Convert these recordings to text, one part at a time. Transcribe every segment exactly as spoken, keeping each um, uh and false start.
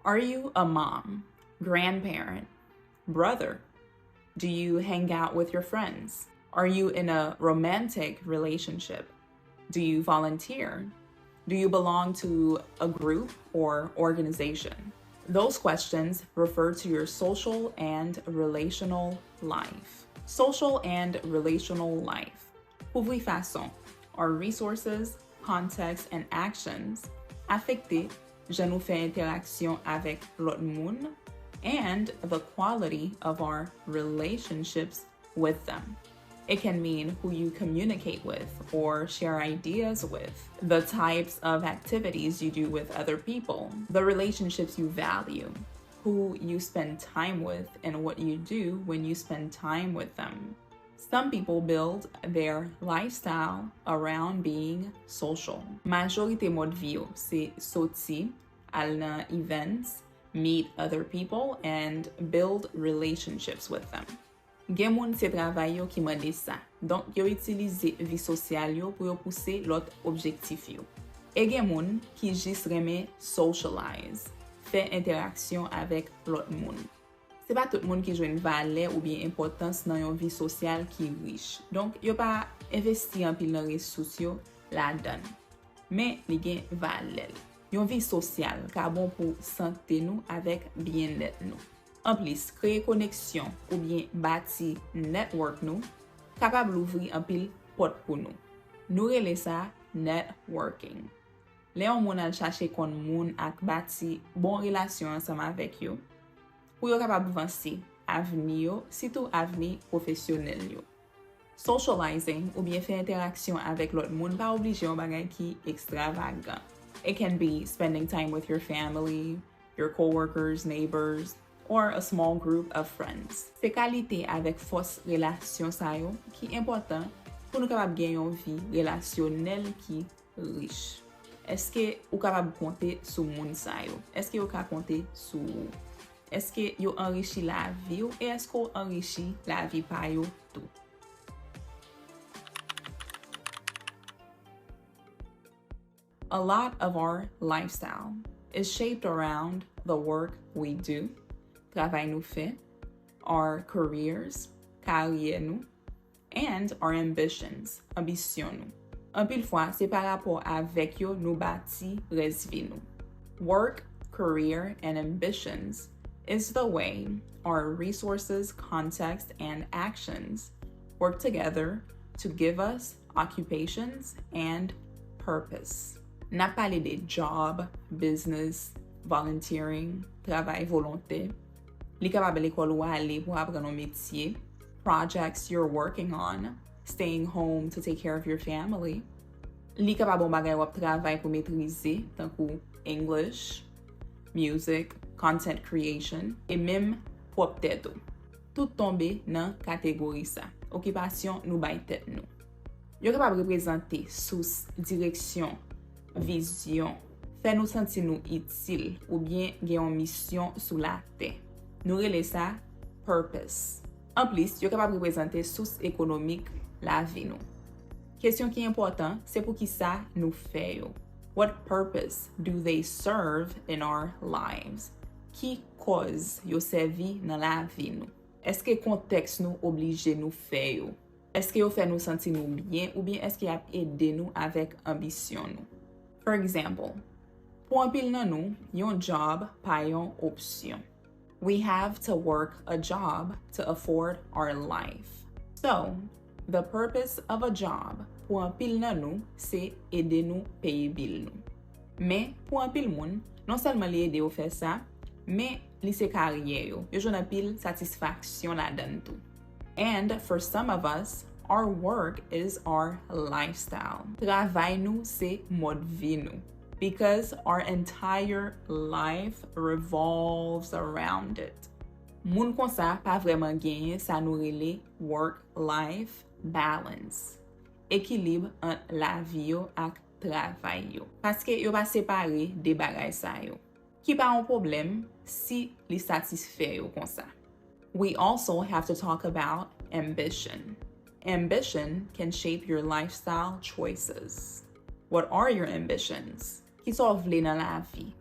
Are you a mom, grandparent, brother? Do you hang out with your friends? Are you in a romantic relationship? Do you volunteer? Do you belong to a group or organization? Those questions refer to your social and relational life. Social and relational life. Kouvri fason, our resources, contexts, and actions, afekte jan nou fè entèraksyon avèk lòt moun, and the quality of our relationships with them. It can mean who you communicate with or share ideas with, the types of activities you do with other people, the relationships you value, who you spend time with, and what you do when you spend time with them. Some people build their lifestyle around being social. Majorite mòd vi yo se soti, al nan events, meet other people, and build relationships with them. Gen moun se travay yo ki mande sa. Donk, yo itilize vi sosyal yo pou yo pouse lòt objektif yo. E gen moun ki jis renmen socialize, fè entèraksyon avèk lòt moun. Se pa tout moun ki jwenn valè oubyen enpòtans nan yon vi sosyal ki rich. Donk, yo pa envesti anpil nan resous yo ladan l. Men, li gen valè l. Yon vi sosyal ka bon pou sante nou avèk byennèt nou. Anplis, kreye koneksyon oubyen bati network nou kapab louvri anpil pòt pou nou. Nou rele sa networking. Lè yon moun al chache konn moun ak bati bon relasyon ansanm avèk yo, pou yo kapab vanse avni yo, sitou avni pwofesyonèl yo. Socializing oubyen fè entèraksyon avèk lòt moun pa oblije yon bagay ki ekstravagan. It can be spending time with your family, your coworkers, neighbors, or a small group of friends. Se kalite avèk fòs relasyon sa yo ki enpòtan pou nou kapab gen yon vi relasyonèl ki rich. Èske ou kapab konte sou moun sa yo? Èske yo ka konte sou ou? Èske yo anrichi lavi w? E èske w anrichi lavi pa yo tou? A lot of our lifestyle is shaped around the work we do, travay nou fè, our careers, karyè nou, and our ambitions, anbisyon nou. Anpil fwa, se pa rapò avèk yo nou bati rès vi nou. Work, career, and ambitions is the way our resources, context, and actions work together to give us occupations and purpose. N ap pale de job, business, volunteering, travay volontè. Li kapab lekòl ou ale pou aprann yon metye, projects you're working on, staying home to take care of your family. Li kapab yon bagay w ap travay pou metrize, tankou English, music, content creation, e menm pwòp tèt ou. Tout tonbe nan kategori sa. Okipasyon nou bay tèt nou. Yo kapab reprezante sous direksyon, vizyon, fè nou santi nou itil, oubyen gen yon misyon sou latè. Nou rele sa purpose. Anplis, yo kapab reprezante sous ekonomik lavi nou. Kesyon ki enpòtan, se poukisa nou fè yo. What purpose do they serve in our lives? Ki kòz yo sèvi nan lavi nou? Èske kontèks nou oblije nou fè yo? Èske yo fè nou santi nou byen oubyen èske y ap ede nou avèk anbisyon nou? For example, pou anpil nan nou, yon job pa yon opsyon. We have to work a job to afford our life. So, the purpose of a job pou anpil nan nou se ede nou peye bil nou. Men, pou anpil moun, non sèlman li ede yo fè sa, men li se karyè yo. Yo jwenn anpil satisfaksyon ladan l tou. And for some of us, our work is our lifestyle. Travay nou se mòd vi nou. Because our entire life revolves around it. Moun konsa pa vrèman genyen sa nou rele work-life balance. Ekilib ant lavi yo ak travay yo. Paske yo pa separe de bagay sa yo. Ki pa yon pwoblèm si li satisfè yo konsa. We also have to talk about ambition. Ambition can shape your lifestyle choices. What are your ambitions? Kisa w vle nan lavi?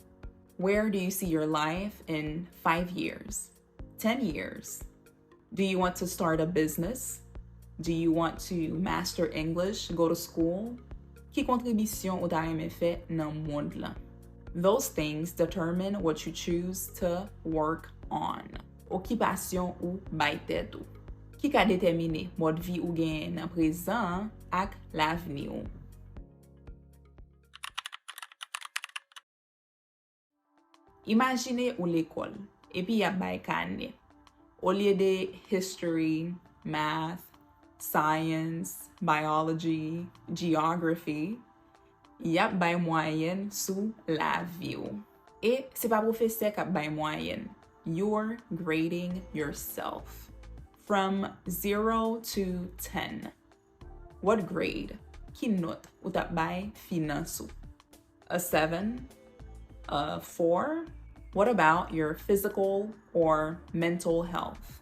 Where do you see your life in five years? Ten years? Do you want to start a business? Do you want to master English, go to school? Ki kontribisyon ou ta renmen fè nan mond lan? Those things determine what you choose to work on. Okipasyon ou bay tèt ou. Ki ka detèmine mòdvi ou genyen nan prezan an ak lavni w. Imajine ou lekòl, epi y ap bay kanè. Olye de history, math, science, biology, geography, y ap bay mwayèn sou lavi w. E se pa pwofesè k ap bay mwayèn. You're grading yourself. From zero to ten. What grade? Ki nòt ou t ap bay finans ou? A seven? A four? What about your physical or mental health?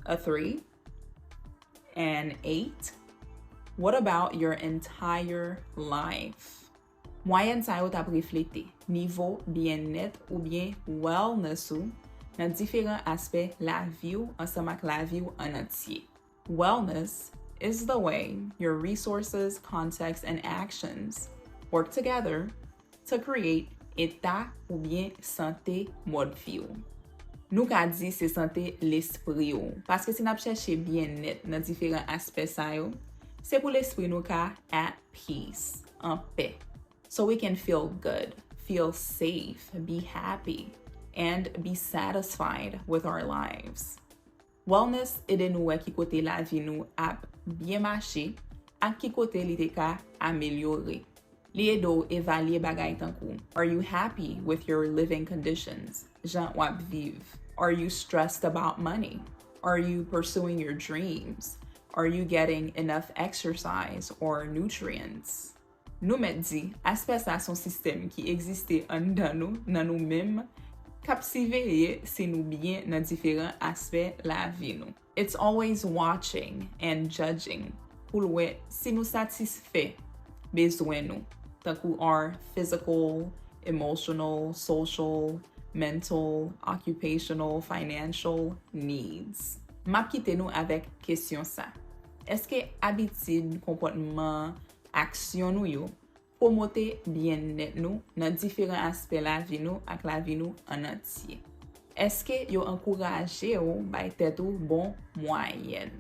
A three? An eight? What about your entire life? Mwayèn sa yo t ap reflete nivo byennèt oubyen wellness ou nan diferan aspè lavi w ansanm ak lavi w an antye. Wellness is the way your resources, contexts, and actions work together to create eta oubyen sante mòdvi w. Nou ka di se sante lespri w, paske si n ap chèche byennèt nan diferan aspè sa yo, se pou lespri nou ka at peace, an pè. So we can feel good, feel safe, be happy, and be satisfied with our lives. Wellness ede nou wè ki kote lavi nou ap byen mache ak ki kote li te ka amelyore. Li ede w evalye bagay tankou, are you happy with your living conditions, jan w ap viv? Are you stressed about money? Are you pursuing your dreams? Are you getting enough exercise or nutrients? Nou mèt di, aspè sa se yon sistèm ki egziste anndan nou, nan nou menm, k ap siveye si nou byen nan diferan aspè lavi nou. It's always watching and judging pou l wè si nou satisfè bezwen nou, tankou our physical, emotional, social, mental, occupational, financial needs. M ap kite nou avèk kesyon sa. Èske abitid, konpòtman, aksyon nou yo pwomote byennèt nou nan diferan aspè lavi nou ak lavi nou an antye? Èske yo ankouraje w bay tèt ou bon mwayèn?